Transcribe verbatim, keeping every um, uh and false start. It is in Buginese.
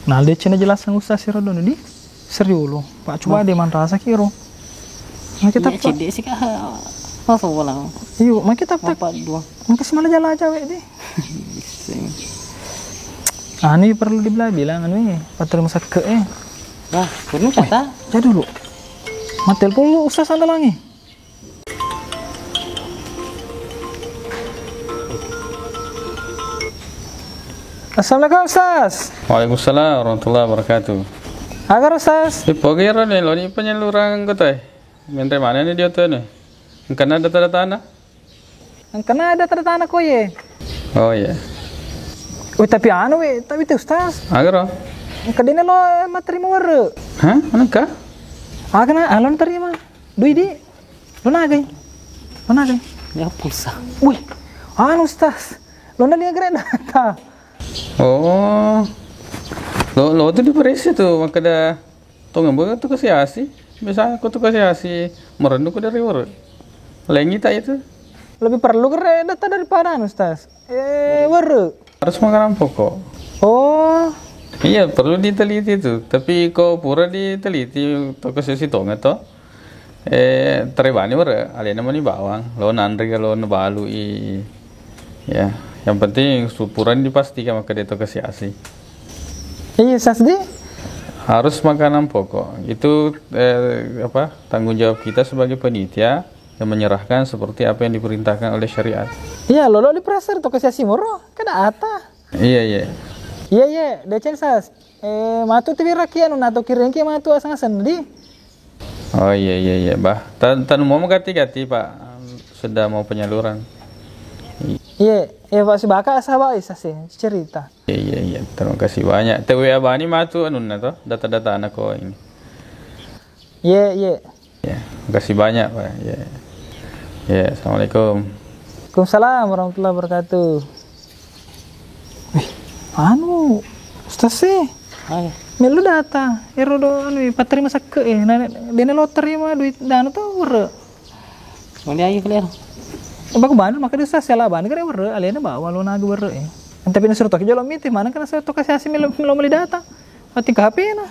Nah, deceng najelasang ustaz ero dona di seriolo. Pak, coba de manrasa kiro. Makke tappa. Cedde sika. Masa bola. Iyo, makke tappa. Apa dua? Makke si mala jala cawe di. Anu perlu dibilang, bilang anu e, patterima sakke e. Bah, perlu kata. Jadi dulu. Mattelepon dulu ustaz Andalangi. Assalamualaikum, Ustaz. Waalaikumsalam warahmatullahi wabarakatuh. Agar, Ustaz? Ipo gero ni, lo ni penyalurang anggota e. Menre mana ni dia tu ni? Engkana data-datana? Engkana data-datana ko ye. Oh iya. Weh, tapi anu we, tapi tu, Ustaz. Agar? Engka dene lo, eh, matterima werre. Hah? Mana ka? Agana alon terima. Dui di. Lo nagai? Lo nagai? Ya, pulsa. Wih, anu, Ustaz. Lo na lia gere data. Oh. Lo, lo tu diperese tu, makkeda tongeng boga tu kasi-asi. Biasa aku tu kasi-asi, merendu ku dari were. Lengi tak itu? Lebih perlu gere data daripada anu, Ustaz. Eh, were. Harus makanan pokok. Oh. Iya, perlu diteliti tu. Tapi ko pura diteliti, toko sesi tonga to. Eh, terebani were, alena mani bawang. Lo nanri, lo nabalu i. Ya, yang penting supuran dipastikan maka dia toko siasi. Iya, Sas di. Harus makanan pokok. Itu, eh, apa, tanggung jawab kita sebagai penitia yang menyerahkan seperti apa yang diperintahkan oleh syariat. Iya, lolo di pressure to kasi-asi moro, kada ata. Iya, iya. Iya, iya, deceng, Sas. Eh, matu tu wira ki anu, nato kiring ki matu aseng-aseng di. Oh, iya, iya, iya, bah. Tan-, tanu mau gati-gati, Pak. Sudah mau penyaluran. Iya, iya, Pak, sibaka sahabat, eh, Sas, eh, cerita. Iya, iya, iya. Terima kasih banyak. Te W A bani matu anunna to, data-data anak ko ini. Iya, iya. Ya, makasih banyak, Pak. Ya. Ya, assalamualaikum. Waalaikumsalam warahmatullahi wabarakatuh. Wih, anu, Ustaz sih. Ayo. Melu data, ero do anu, patterima sakke e. Nah, dene lo terima duit dana to were. Mali ayo kalian. Baku bani maka dia Ustaz sela bani kare were, alena bawa lo naga were e. Tapi nasuro toki jolo miti, mana kana saya to kasi-asi melo, melo meli data. Mati ke H P na.